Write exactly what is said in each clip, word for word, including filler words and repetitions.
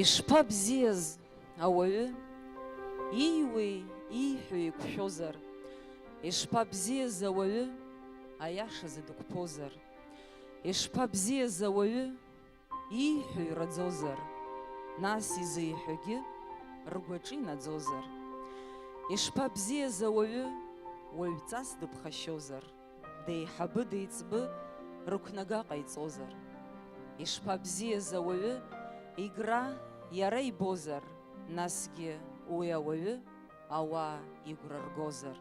Ишԥабзиаз ауаҩы, ииуеи ииҳәои еиқәшәозар, ишԥабзиаз ауаҩы, аиашазы дықәԥозар, ишԥабзиаз ауаҩы, ииҳәо ираӡозар, нас изеиҳәогьы ргәаҿы инаӡозар, ишԥабзиаз ауаҩы, уаҩҵас дыԥхашьозар, деиҳабы деиҵбы рықәнага ҟаиҵозар, ишԥабзиаз ауаҩы, игра иара ибозар, насгьы уи ауаҩы ауаа игәра ргозар.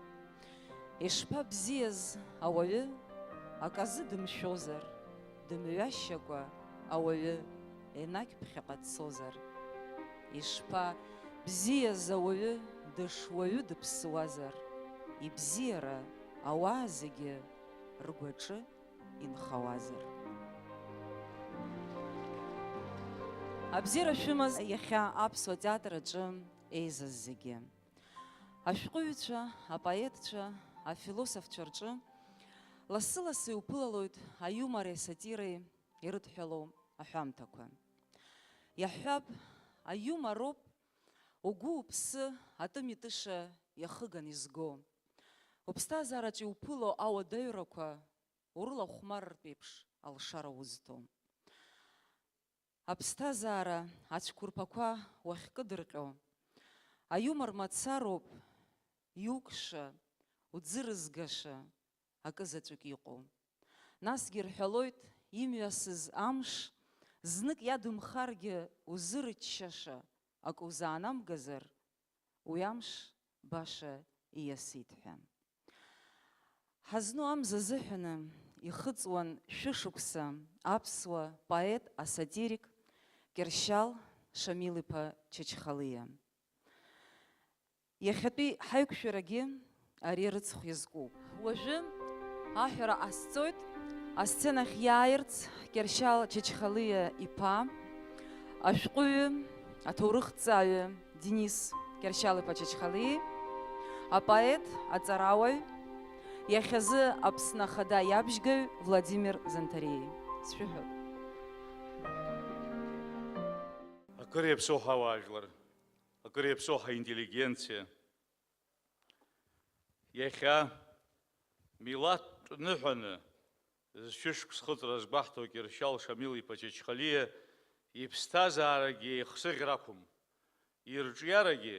Ишԥабзиаз ауаҩы, аказы дымшәозар, дымҩашьакәа ауаҩы енагь ԥхьаҟа дцозар. Ишԥа бзиаз ауаҩы, дышуаҩы дыԥсуазар, ибзиара ауаа зегьы ргәаҿы инхауазар. Абзиара шәымаз иахьа аԥсуа театр аҿы еизаз зегьы. Ашәҟәыҩҩцәа, апоетцәа, афилософцәа рҿы лассы-лассы иуԥылалоит аиумори асатиреи ирыдҳәалоу аҳәамҭақәа. Иаҳҳәап, аиумор ауп угәы-уԥсы атәым-итыша иахыганы изго. Уԥсҭазаараҿ иуԥыло ауадаҩрақәа урылахәмарыртә еиԥш алшара узҭо. Аԥсҭазаара ацәқәырԥақәа уахькыдырҟьо, аиумор мацароуп иукша, уӡырызгаша акы заҵәык иҟоу. Насгьы ирҳәалоит, имҩасыз амш знык иадымхаргьы узырччаша акы узаанамгазар, уи амш баша ииасит ҳәа. Ҳазну амза азыҳәаны ихыҵуан шәышықәса аԥсуа поет, асатирик Кьыршьал Шамил-иԥа Чачхалиа. Иахьатәи ҳаиқәшәарагьы ари рыцхә иазкуп. Уажәы аҳәара ҟасҵоит, асценахь иааирц Кьыршьал Чачхалиа иԥа, ашәҟәыҩы, аҭоурыхҭҵааҩы Денис Кьыршьал-иԥа Чачхалиа, апоет, аҵарауаҩ, иахьазы Аԥсны Ахада иабжьгаҩ Владимир Занҭариа. Сшәыҳәоит. Акыр иаԥсоу ҳауаажәлар, акыр иаԥсоу ҳаинтеллигенциа, иахьа милаҭтә ныҳәаны зшәышықәс хыҵра згәаҳҭо Кьыршьал Шамил-иԥа Чачхалиа иԥсҭазаарагьы еихсыӷьрақәым, ирҿиарагьы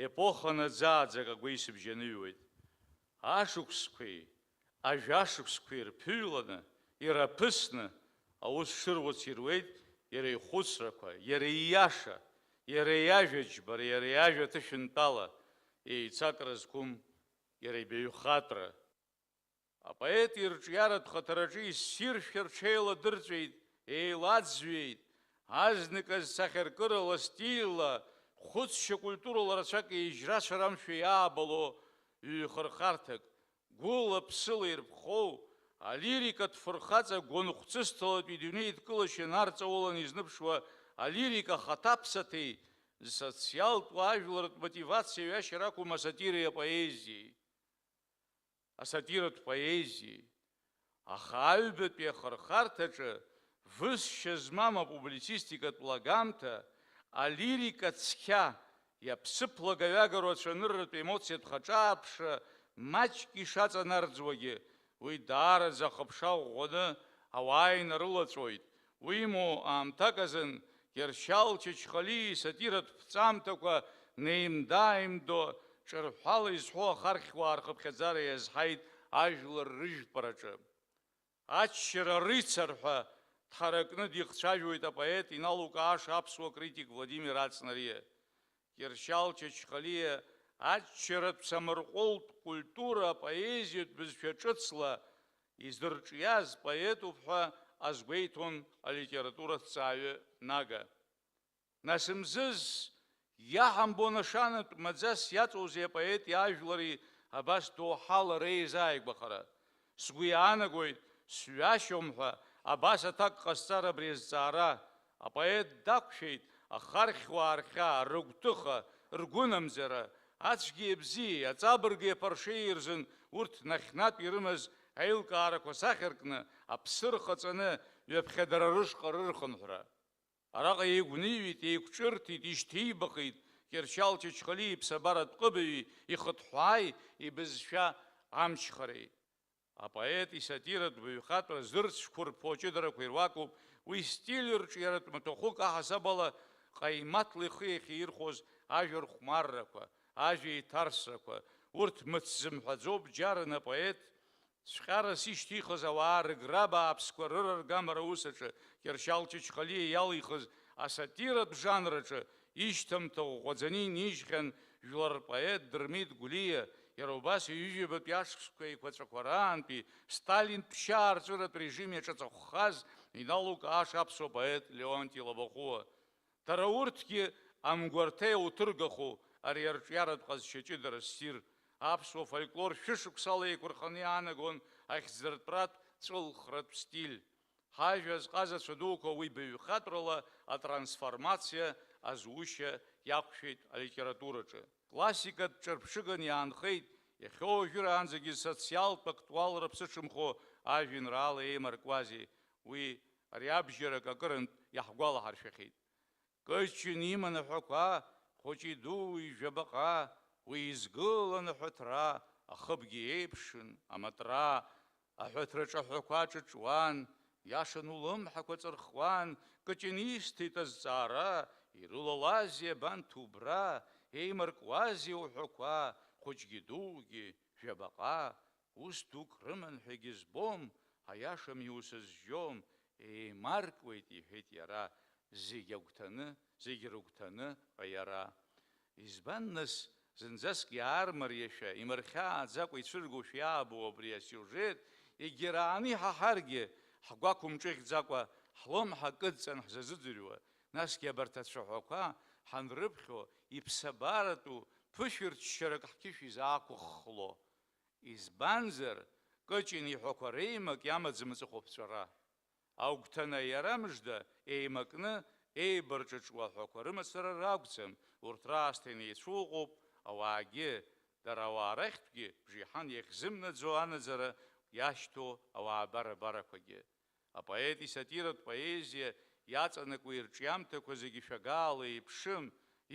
епоха наӡааӡак агәеисыбжьы аныҩуеит. Ашықәсқәеи ажәашықәсқәеи рԥыҩланы, ираԥысны аус шыруац ируеит иара ихәыцрақәа, иара ииаша, иара иажәа џьбара, иара иажәа ҭышәынтәала, еицакра зқәым иара ибаҩхатәра. Апоет ирҿиаратә хыҭараҿы иссиршәа рҽеиладырҵәеит, еилаӡҩеит, азныказ сахьаркырала, стильла, хәыцшьа культурала рацәак еижьрацәарамшәа иаабало ҩ-хырхарҭак, гәыла-ԥсыла ирԥхоу, алирикатә фырхаҵа гәынхәҵысҭалатәи дунеидкылашьа нарҵауланы изныԥшуа алирика хаҭаԥсаҭеи, зсоциалтә, уаажәлартә мотивациа ҩашьара ақәым асатиреи апоезиеи. Асатиратә поезиеи, аха аҩбатәи ахырхарҭаҿы высшьа змам апублицистикатә лагамҭа, алирика цқьа, иаԥсыԥлагаҩагароу ацәанырратә емоциатә хаҿааԥшра маҷк ишаҵанарӡуагьы, уи даараӡа ахыԥша ӷәӷәаны ауаа инарылаҵәоит. Уимоу, аамҭак азын Кьыршьал Чачхалиа исатиратә ԥҵамҭақәа неимда-ааимдо, ҿырҳәала изҳәо ахархьуаа рхыԥхьаӡара иазҳаит ажәлар рыжәпараҿы. Аччара рицар ҳәа дҳаракны дихцәажәоит апоет, иналукааша аԥсуа критик Владимир Ацнариа. Кьыршьал Чачхалиа аччаратә самарҟәылтә культура апоезиатә бызшәа ҿыцла изырҿиаз поетуп ҳәа азгәеиҭон алитератураҭҵааҩы Нага. Нас мзызс иаҳамбо нашанатә маӡас иаҵоузеи апоети ажәлари абас доуҳала реизааигәахара? Сгәы иаанагоит, сҩашьом ҳәа абас аҭак ҟасҵар абри азҵаара. Апоет дақәшәеит ахархьуаа рхьаа, рыгәҭыха, ргәынамӡара, ацәгьеи абзиеи, аҵабырги аԥаршеи рзын урҭ нахьхьнатә ирымаз аилкаарақәа сахьаркны, аԥсы рхаҵаны, ҩаԥхьа дара рышҟа рырхынҳәра. Араҟа еигәныҩит, еиқәҿырҭит, ишьҭеибахит Кьыршьал Чачхалиа иԥсабаратә ҟыбаҩи ихыҭҳәааи ибызшәа амчхареи. Апоет исатиратә баҩхатәра зырцәқәырԥо аҷыдарақәа ируакуп, уи стиль рҿиаратә маҭәахәык аҳасабала ҟаимаҭла ихы иахьаирхәоз ажәа рхәмаррақәа, ажәа еиҭарсрақәа, урҭ мыц зымҳәаӡо бџьаран апоет цәҟьарас ишьҭихыз ауаа рыгра бааԥсқәа рыраргамара аус аҿы Кьыршьал Чачхалиа иалихыз асатиратә жанр аҿы ишьҭамҭа ӷәӷәаӡаны инижьхьан жәлар рпоет Дырмит Гәлиа, иара убас ҩажәижәабатәи ашықәсқәа еиқәаҵәақәа раантәи Сталинтә ԥшьаарҵәыратә режим иаҿаҵахәхаз иналукааша аԥсуа поет Леонти Лабахәуа. Дара урҭгьы амгәарҭа иауҭыргахо ари арҿиаратә ҟазшьа ҷыдара ссир, аԥсуа фольклор шәышықәсала еиқәырханы иаанагон ахьӡыртәратә ҵәылхратә стиль. Ҳажәа зҟазацәа дуқәа уи баҩхатәрала атрансформациа азушьа иақәшәеит алитератураҿы. Классикатә ҿырԥшыган иаанхеит, иахьа уажәраанӡагьы социалтә актуалра ԥсыҽымхо ажәеинраала еимаркуазеи, уи ари абжьарак акырынтә иаҳгәалаҳаршәахьеит. Кыҷын иман аҳәақәа, хәыҷи дууи жәабаҟа, уи изгылан аҳәаҭра, ахыбгьы еиԥшын, аматра, аҳәаҭраҿы аҳәақәа ҿыҿуан, иашан улымҳақәа ҵырхуан, Кыҷын исҭеит азҵаара, ирылалазеи абанҭ убра, еимаркуазеи уҳәақәа, хәыҷгьы дуугьы жәабаҟа, ус дук рыман ҳәагьы збом, аиаша мҩа усызжьом, еимаркуеит, иҳәеит иара, зегь агәҭаны, зегь рыгәҭаны ҟаиара. Избан, нас, зынӡаск иаармариашәа, имырхьааӡакәа ицәыргошәа иаабо абри асиужет, егьарааны иҳаҳаргьы, ҳгәақәымҿыӷьӡакәа, ҳлымҳа кыдҵан ҳзазыӡырҩуа, насгьы абарҭ ацәаҳәақәа ҳанрыԥхьо, иԥсабаратәу ԥышәырччарак ҳқьышә изаақәыххло. Избанзар, Кыҷын иҳәақәа реимак иамаӡам аҵыхәаԥҵәара. Агәҭаны аиара мыжда еимакны еибарҿыҿуа аҳәақәа рымацара ракәӡам, урҭ раасҭа инеицәоуҟоуп, ауаагьы, дара ауаа рахьтәгьы бжеиҳан иахьзымнаӡо анаӡара иашьҭоу ауаа барабарақәагьы. Апоет исатиратә поезиа иаҵанакуа ирҿиамҭақәа зегьы шәагаала еиԥшым,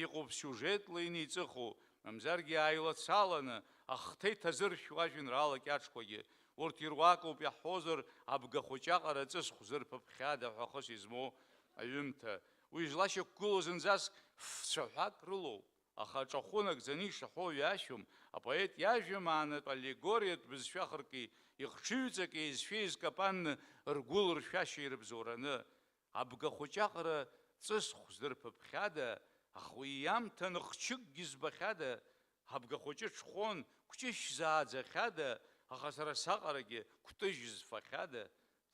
иҟоуп сиужетла инеиҵыху, мамзаргьы ааилацаланы ахҭа иҭазыршәуа ажәеинраала кьаҿқәагьы. Урҭ ируакуп, иаҳҳәозар, абгахәыҷ аҟара ҵыс хәзырԥыԥхьада ҳәа хыс измоу аҩымҭа. Уи злашьақәгылоу зынӡаск фцәаҳәак рылоуп. Аха аҿахәы нагӡаны ишаҳәо ҩашьом, апоет иажәа маанатә аллегориатә бызшәа хырки, ихҽыҩҵак еизшәа еизкапанны ргәылыршәашьа ирыбзоураны, абгахәыҷ аҟара ҵысхә здырԥыԥхьада, аха уи иамҭаны хчыкгьы збахьада, абгахәыҷы ҽхон, кәҷышь зааӡахьада, аха сара саҟарагьы кәтыжь зфахьада,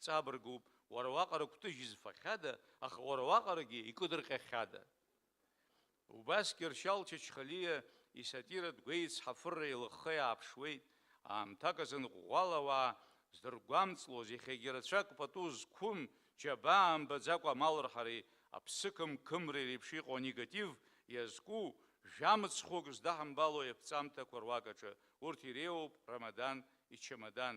ҵабыргуп, уара уаҟара кәтыжь зфахьада, аха уара уаҟарагьы икыдырҟьахьада. Убас Кьыршьал Чачхалиа исатиратә гәеиҵҳа афырра еилыхха иааԥшуеит, аамҭак азын ӷәӷәала ауаа здыргәамҵлоз, иахьагьы рацәак пату зқәым, џьабаа мбаӡакәа амалрҳареи аԥсықымқымреи реиԥш иҟоу анегатив иазку, жәамцхәык здаҳамбало иаԥҵамҭақәа руак аҿы, урҭ иреиуоуп Рамадан ичамадан.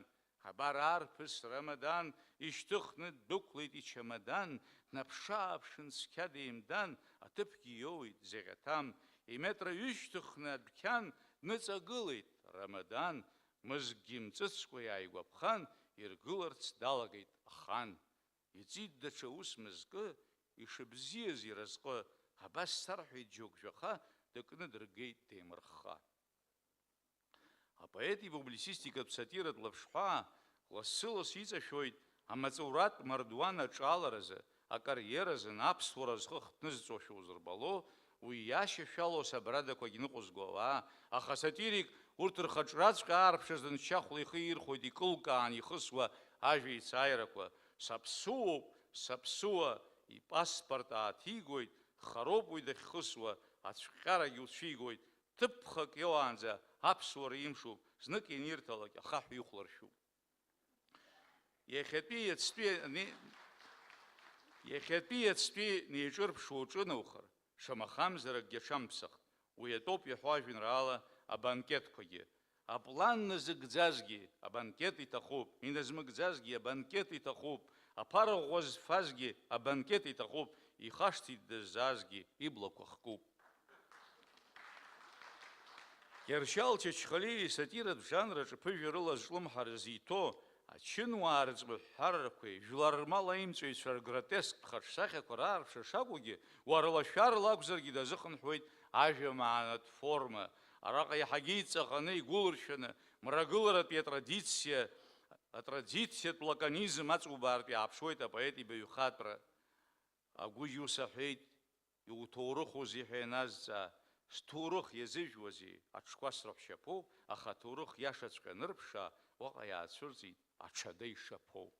Абар арԥыс Рамадан ишьҭыхны ддәықәлеит ичамадан, днаԥшы-ааԥшын цқьа деимдан, аҭыԥгьы иоуеит зеӷьаҭам, иметра ҩышьҭыхны адәқьан дныҵагылеит Рамадан, мызкгьы мҵыцкәа иааигәаԥхан, иргыларц далагеит ахан. Иҵит даҽа ус мызкы, ишыбзиаз иразҟы, абас сарҳәеит џьоук жәаха, дыкны дыргеит деимырхха. Апоет ипублицистикатә сатиратә лаԥшҳәаа лассы-лассы иҵашәоит амаҵуратә мардуан аҿаларазы, акариеразын аԥсуара зхы хҭнызҵошәа узырбало, уи иашьашәало асабрадақәагь ныҟәызго ауаа, аха асатирик урҭ рхаҿраҵәҟьа аарԥшазын чахәла ихы ирхәоит икылкаан ихысуа ажәа еицааирақәа, саԥсуоуп, саԥсуа, ипаспорт ааҭигоит, хароуп уи дахьхысуа, ацәҟьарагь уцәигоит, ҭыԥхак иоуаанӡа аԥсуара имшуп, знык ианирҭалак ахаҳә ихәларшәуп. Иахьатәи иацтәи ани-, иахьатәи иацтәи неиҿырԥшуа уҿынаухар, шамахамзар акгьы аҽамԥсахт, уи атәоуп иаҳәо ажәеинраала абанкетқәагьы. Аплан назыгӡазгьы абанкет иҭахуп, иназмыгӡазгьы абанкет иҭахуп, аԥара ӷәӷәа зфазгьы абанкет иҭахуп, ихашҭит дыззаазгьы, иблақәа хкуп. Кьыршьал Чачхалиа исатиратә жанр аҿы ԥыжәарыла зҿлымҳара зиҭо, ачынуаа рыҵмыҳәҳәарақәеи жәлар рмал аимҵәаҩцәа ргротесктә хаҿсахьақәа раарԥшра шакәугьы, уарлашәарла акәзаргьы дазыхынҳәуеит ажәа маанатә форма. Араҟа иаҳагьы иҵаҟаны, игәылыршәаны, мрагыларатәи атрадициа, атрадициатә лаконизм аҵубаартә иааԥшуеит апоет ибаҩхатәра. Агәыжь ус аҳәеит, иуҭоурыхузеи ҳәа ианазҵаа, сҭоурых иазыжәуазеи, аҽқәа срыҳәшьаԥоуп, аха аҭоурых иашаҵәҟьа анырԥшаа, уаҟа иаацәырҵит аҽада ишаԥоу.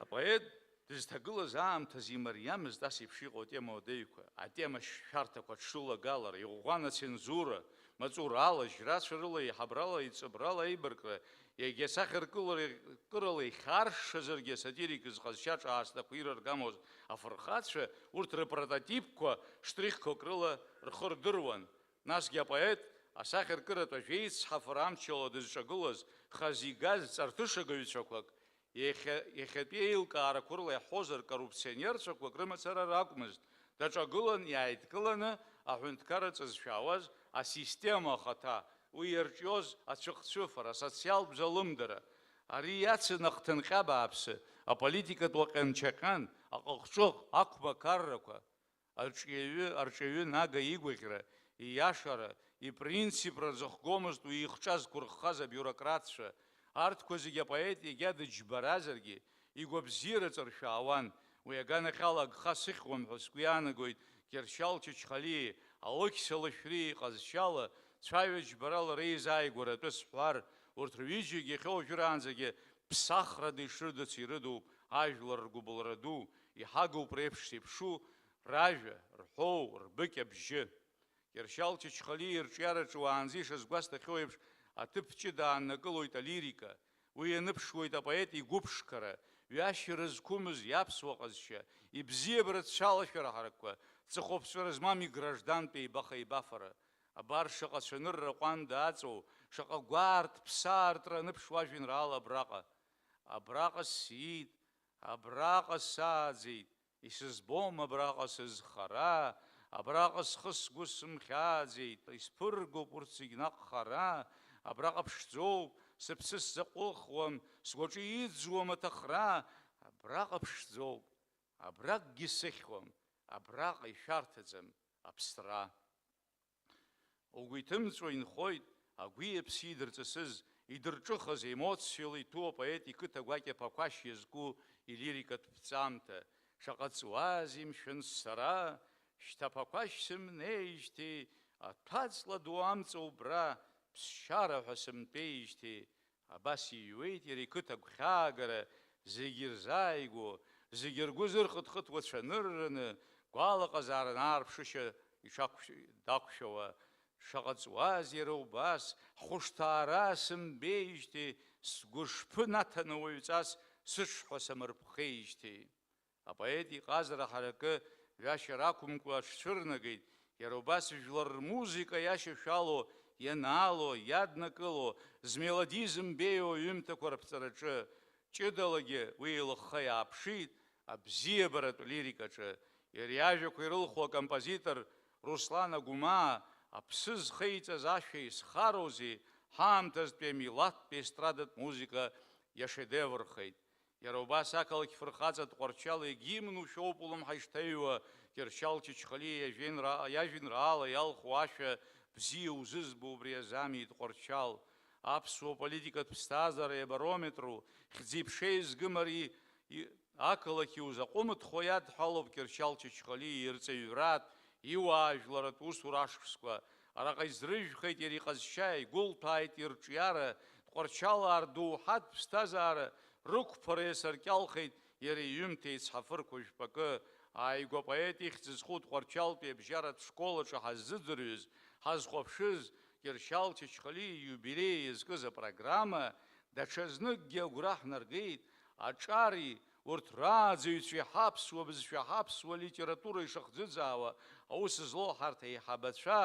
Апоет дызҭагылаз аамҭазы имариамызт ас еиԥш иҟоу атема уадаҩқәа, атема шәарҭақәа дшылагалара, иӷәӷәан ацензура, маҵурала, жьрацәарыла, еиҳабрала, еиҵыбрала аибаркра, егьа сахьаркылара кырала ихьаршазаргьы асатирик зҟазшьа ҿаасҭақәа ираргамоз афырхацәа, урҭ рыпрототипқәа штрихқәак рыла рхы рдыруан. Насгьы апоет асахьаркыратә ажәеицҳафара амчала дызҿагылаз, хаз игаз ҵарҭышагаҩцәақәак, иахьа-, иахьатәи еилкаарақәа рыла иаҳҳәозар, коррупционерцәақәак рымацара ракәмызт, даҿагылан иааидкыланы аҳәынҭқарра ҵызшәаауаз асистема ахаҭа, уи иарҿиоз ацәыхцәыфара, асоциалтә залымдара. Ари иацын ахҭынҟьа бааԥсы, аполитикатә уаҟьанчаҟьан, аҟыҟҿыҟ, ақәмақаррақәа. Арҿиаҩы, арҿиаҩы Нага игәаӷьра, ииашара, ипринципра рзыхгомызт уи ихҿа зқәырххаз абиурократцәа. Арҭқәа зегьы апоет егьа дыџьбаразаргьы, игәабзиара ҵыршәаауан. Уи аганахьала агха сыхьуам ҳәа сгәы иаанагоит Кьыршьал Чачхалиеи Алықьса Лашәриеи иҟазшьала, цәаҩа џьбарала реизааигәара атәы сҳәар, урҭ рҩыџьагьы иахьа уажәраанӡагьы ԥсахрада ишрыдыц ирыдуп ажәлар ргәыбылра ду, иҳагоуп реиԥш зеиԥшу, ражәа, рҳәоу, рбыкь абжьы. Кьыршьал Чачхалиа ирҿиараҿы уаанӡа ишазгәасҭахьоу еиԥш, аҭыԥ ҷыда ааннакылоит алирика. Уи ианыԥшуеит апоет игәыԥшқара, ҩашьара зқәымыз иаԥсуа ҟазшьа, ибзиабаратә цәалашәара ҳаракқәа, ҵыхәаԥҵәара змам играждантә еибаха-еибафара. Абар шаҟа цәанырра ҟәанда аҵоу, шаҟа гәаартә ԥсаартра аныԥшуа ажәеинраала абраҟа. Абраҟа сиит, абраҟа сааӡеит, исызбом абраҟа сызхара, абраҟа схы-сгәы сымхьааӡеит, исԥыргоуп урҭ зегь наҟ хара, абраҟа ԥшӡоуп, сыԥсы сзаҟәыхуам, сгәаҿы иӡуам аҭахра, абраҟа ԥшӡоуп, абракгьы сыхьуам, абраҟа ишәарҭаӡам аԥсра. Угәы иҭымҵәо инхоит агәи аԥси идырҵысыз, идырҿыхаз, емоциала иҭәу апоет иқыҭа гәакьа Ԥақәашь иазку илирикатә ԥҵамҭа. Шаҟа ҵуазеи, мшәан, сара, шьҭа Ԥақәашь сымнеижьҭеи, аҭәаҵла ду амҵа убра, ԥсшьара ҳәа сымтәеижьҭеи, Абас иҩуеит иара иқыҭа гәхьаагара, зегьы ирзааигәоу, зегьы ргәы зырхыҭхыҭуа цәанырраны, гәалаҟазаара аарԥшышьа иҽақәшә-, дақәшәауа, шаҟа ҵуаз иара убас, ҳхәышҭаара сымбеижьҭеи, сгәышԥы наҭаны уаҩҵас сыҽҳәа самырԥхеижьҭеи. Апоет иҟазара ҳаракы ҩашьара ақәымкәа аҽцәырнагеит, иара убас жәлар рмузыка иашьашәало, ианаало, иаднакыло, змелодизм беиоу аҩымҭақәа раԥҵараҿы. Ҷыдалагьы уи еилыхха иааԥшит абзиабаратә лирикаҿы. Иара иажәақәа ирылху акомпозитор Руслан Агәмаа аԥсы зхеиҵаз ашәа исхароузеи, ҳаамҭазтәи амилаҭтәи естрадатә музыка иашедеврхеит. Иара убас ақалақь фырхаҵа Тҟәарчал егьимнушәа ауп улымҳа ишҭаҩуа Кьыршьал Чачхалиа иажәеинра-, иажәеинраала иалху ашәа: «Бзиа узызбо убри азами, Тҟәарчал». Аԥсуа политикатә ԥсҭазаареи абарометру хьӡи-ԥшеи згым ари и-, ақалақь иузаҟәымыҭхо иадҳәалоуп Кьыршьал Чачхалиа ирҵаҩратә, иуаажәларатә усура ашықәсқәа. Араҟа изрыжәхеит иара иҟазшьа, игәылҭәааит ирҿиара, Тҟәарчалаа рдоуҳатә ԥсҭазаара рықәԥара иасыркьалхеит иара иҩымҭа еицҳафырқәа жәпакы. Ааигәа апоет ихьӡ зху Тҟәарчалтәи абжьаратә школ аҿы ҳаззыӡырҩыз, ҳазхәаԥшыз, Кьыршьал Чачхалиа ииубилеи иазкыз апрограмма даҽазныкгьы агәра ҳнаргеит, аҿари, урҭ рааӡаҩцәеи ҳаԥсуа бызшәа, ҳаԥсуа литература ишахӡыӡаауа аус злоу ҳарҭ аиҳабацәа,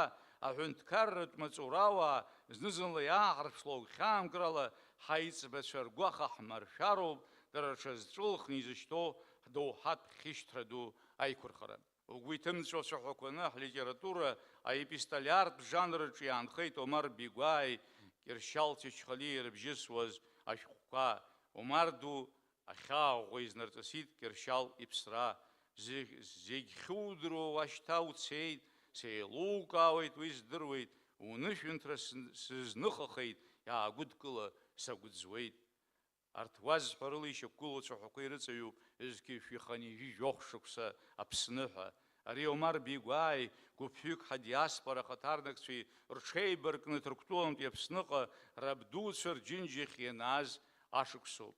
аҳәынҭқарратә маҵурауаа, зны-зынла иааҳарԥшло агәхьаамкрала ҳаиҵбацәа ргәаха ҳмаршәароуп, дара рҽазҵәылхны изышьҭоу ҳдоуҳатә хьышьҭра ду аиқәырхара. Угәы иҭымҵәо ацәаҳәақәаны ҳлитература аепистолиартә жанр аҿы иаанхеит Омар Бигәааи Кьыршьал Чачхалиеи ирыбжьысуаз ашәҟәқәа. Омар ду ахьаа ӷәӷәа изнарҵысит Кьыршьал иԥсра. Зегь, зегь хьудыруа уашьҭа уцеит, сеилукаауеит, уи здыруеит, унышәынҭра сн-, сызныхахеит, иаагәыдкыла сагәыӡуеит. Арҭ уазҳәарыла ишьақәгылоу ацәаҳәақәа ирыҵаҩуп зқьи жәшәи хынҩажәи жәохә шықәса Аԥсны ҳәа. Ари Омар Бигәааи гәыԥҩык ҳадиаспора ахаҭарнакцәеи рҽеибаркны Ҭырқәтәылантәи Аԥсныҟа рабдуцәа рџьынџьахь ианааз ашықәсоуп.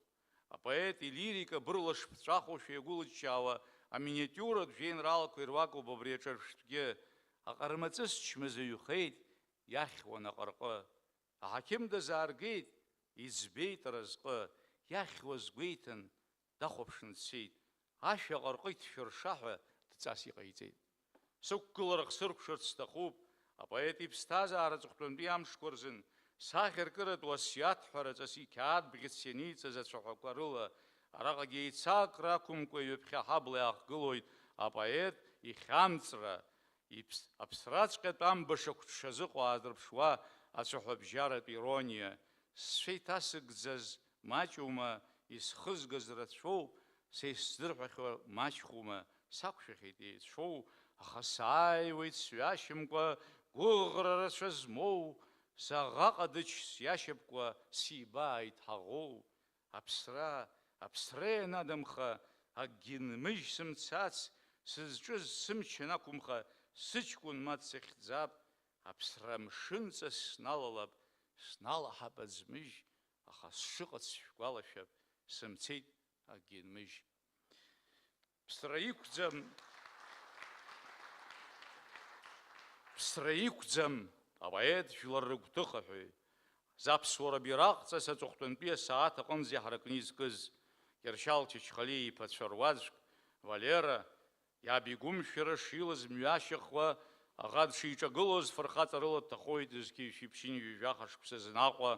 Апоет илирика бырла шԥҵәахоушәа иагәылыҷҷаауа аминиатиуратә жәеинраалақәа ируакуп абри аҿырԥштәгьы. Аҟармаҵыс чмазаҩхеит, иахьуан аҟырҟы. Аҳақьым дазааргеит, иӡбеит аразҟы, иахьуаз гәеиҭан, дахәаԥшны дцеит. Ашә аҟырҟы иҭшәырша ҳәа дҵас иҟаиҵеит. Сықәгылара хсыркәшарц сҭахуп апоет иԥсҭазаара аҵыхәтәантәи амшқәа рзын, сахьаркыратә уасиаҭ ҳәа раҵас иқьаад бӷьыц ианиҵаз ацәаҳәақәа рыла. Араҟагьы еицакра ақәымкәа ҩаԥхьа аҳабла иаахгылоит апоет ихьамҵра, иԥс-, аԥсраҵәҟьатә амбаша қәҽазыҟоу аадырԥшуа ацәаҳәабжьаратә ирониа. Сцәа иҭасыгӡаз маҷума, исхызгаз рацәоуп, са исзырҳәахьоу маҷхәума, сақәшәахьеит еицәоу, аха сааиуеит сҩашьымкәа, гәыӷра рацәа змоу, саӷа ҟадыџь сиашьапкуа сибааит ҳаӷоу. Аԥсра, аԥсра ианадамха, акгьы нмыжь сымцац, сызҿыз сымч анақәымха, сыҷкәын ма дсыхьӡап, аԥсра мшынҵа сналалап, сналаҳап аӡмыжь, аха сшыҟац шәгәалашәап, сымцеит акгьы нмыжь. Ԥсра иқәӡам, ԥсра иқәӡам апоет жәлар рыгәҭыхаҳәаҩ, заԥсуара бираҟҵас аҵыхәтәантәи асааҭ аҟынӡа иаҳаракны изкыз Кьыршьал Чачхалиа иԥацәа руаӡәк Валера, иаб игәымшәара шилаз мҩашьахуа, аӷа дшиҿагылоз фырхаҵарыла дҭахоит зқьи жәшәи ԥшьынҩажәи жәаха шықәса зын Аҟәа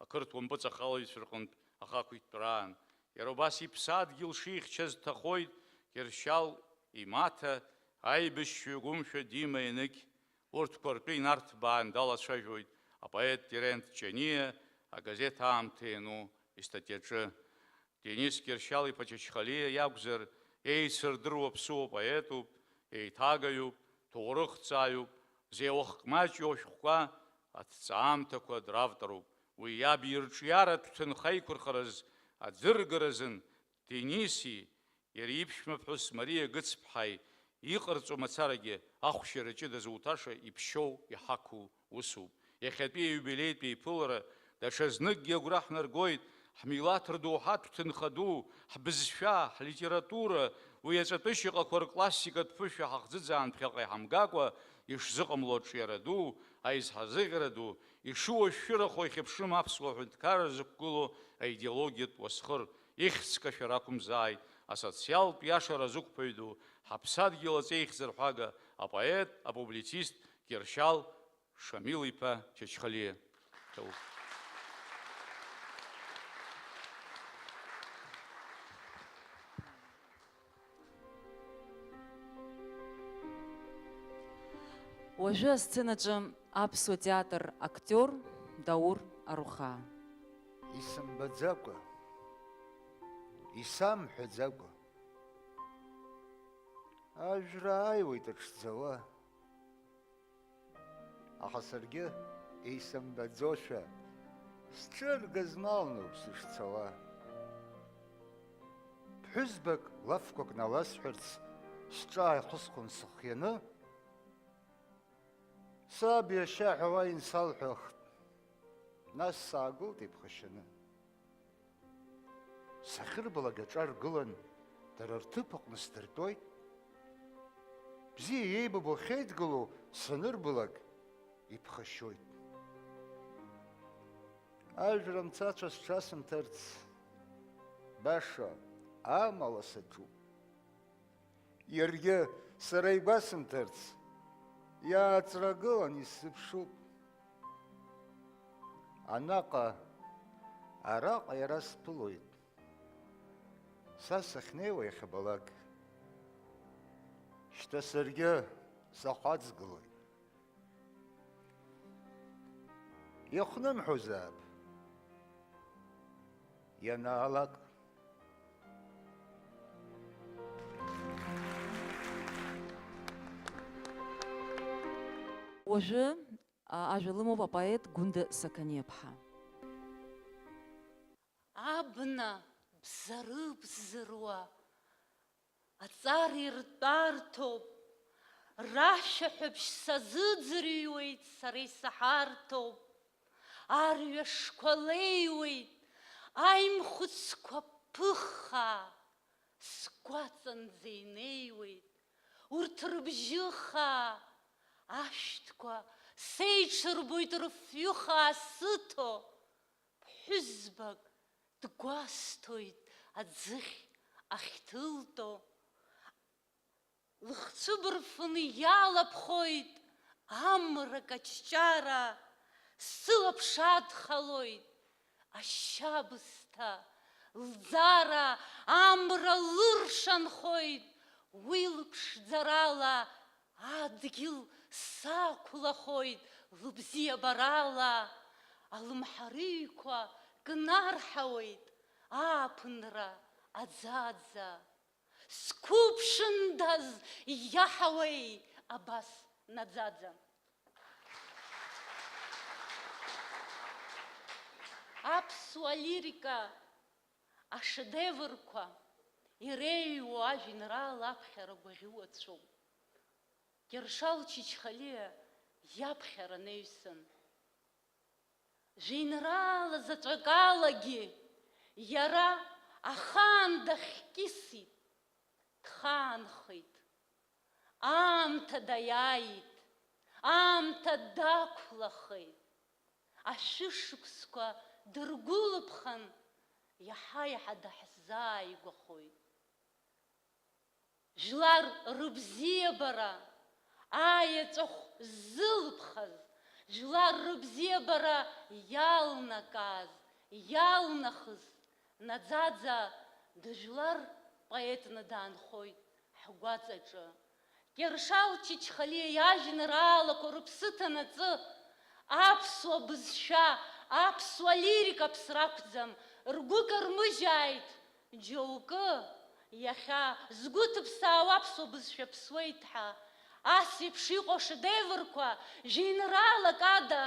ақырҭуа мпыҵахалаҩцәа рҟынтә ахақәиҭтәраан. Иара убас иԥсадгьыл шихьчаз дҭахоит Кьыршьал имаҭа, аибашьҩы гәымшәа Дима Енықь, урҭқәа ртәы инарҭбаан далацәажәоит апоет Терент Ҷаниа агазеҭ Аамҭа иану истатиаҿы. Денис Кьыршьал-иԥа Чачхалиа иакәзар, еицырдыруа ԥсуа поетуп, еиҭагаҩуп, ҭоурыхҭҵааҩуп, зеиуахк маҷу ашәҟәқәа, аҭҵаамҭақәа дравторуп. Уи иаб ирҿиаратә ҭынха еиқәырхараз аӡыргаразын Дениси иара иԥшәмаԥҳәыс Мариа Гыцԥҳаи иҟарҵо мацарагьы ахәшьара ҷыда зуҭаша иԥшьоу, иҳақу усуп. Иахьатәи аиубилеитә еиԥылара даҽа зныкгьы агәра ҳнаргоит, ҳмилаҭ рдоуҳатә ҭынха ду, ҳбызшәа, ҳлитература, уи аҵатәы шьаҟақәа рклассикатә ԥышәа ҳахӡыӡаан ԥхьаҟа иҳамгакәа ишзыҟамло аҿиара ду, аизҳазыӷьара ду, ишыуашәшәырахо ихьыԥшым аԥсуа ҳәынҭқарра зықәгылоу аидеологиатә уасхыр, ихьӡ кашәар ақәымзааит, асоциалтә иашара азықәԥаҩ ду, ҳаԥсадгьыл аҵеихьӡарҳәага, апоет, апублицист Кьыршьал Шамил-иԥа Чачхалиа. Ҭоуп. Уажәы асценаҿы аԥсуа театр актиор Даур Арухаа. Исымбаӡакәа, исамҳәаӡакәа, ажәра ааиуеит аҽӡауа. Аха саргьы, исымбаӡошәа, сҿы аргазмалноуп сышцауа. Ԥҳәызбак лафқәак наласҳәарц сҿы ааихысхуан сыхианы, саб иашьа ҳәа уа инсалҳәахт, нас саагылт иԥхашьаны. Сахьырбалак аҿар гылан, дара рҭыԥ аҟны сдыртәоит. Бзиа иеибабо ахьеидгылоу санырбалак, иԥхашьоит. Ажәра мцацәа сҽасымҭарц, баша амала саҿуп. Иаргьы сара игәасымҭарц, иааҵрагылан исзыԥшуп. Анаҟа, араҟа иара сԥылоит. Са сахьнеиуа иахьабалак, шьҭа саргьы сахәаҵгылоит. Ихнымҳәызаап, ианаалак. Уажәы, а, ажәа лымоуп апоет Гәында Сақаниаԥҳа. Абна бзарыбзыруа аҵар иртәарҭоуп, рашәаҳәабжь сазыӡырҩуеит, сара исаҳарҭоуп. Арҩашқәа леиуеит, аимхәыцқәа ԥыххаа, сгәаҵанӡа инеиуеит. Урҭ рыбжьы хаа ашәҭқәа сеиҽырбоит, рыфҩы хаа сыҭо. Ԥҳәызбак дгәасҭоит аӡыхь ахьҭылтәо. Лыхцәы бырфыны иалаԥхоит амра каҷҷара, сылаԥш адхалоит ашьабысҭа лӡара, амра лыршанхоит уи лыԥшӡарала. Адгьыл сақәлахоит лыбзиабарала, алымҳарыҩқәа кнарҳауеит ааԥынра аӡаӡа. Сқәыԥшындаз иаҳауеи абас наӡаӡа? Аԥсуа лирика ашедеврқәа иреиуоу ажәеинраала аԥхьара гәаӷьуацәоуп. Кьыршал Чачхалиа иаԥхьара анаҩсан, жәеинраала заҵәык алагьы иара ахаан дахькьысит, дхаанхеит. Аамҭа даиааит, аамҭа дақәлахеит. Ашәышықәсқәа дыргәылыԥхан, иаҳа-иаҳа даҳзааигәахоит. Жәлар рыбзиабара аеҵәахә ззылԥхаз, жәлар рыбзиабара иалнакааз, иалнахыз, наӡаӡа дыжәлар поетны даанхоит ҳгәаҵаҿы. Кьыршал Чачхалиа иажәеинраалақәа рыԥсы ҭанаҵы, аԥсуа бызшәа, аԥсуа лирика ԥсра ақәӡам, ргәы кармыжьааит. Џьоукы иахьа згәы ҭыԥсаауа аԥсуа бызшәа ԥсуеит ҳәа, ас еиԥш иҟоу ашедеврқәа жәеинраалак ада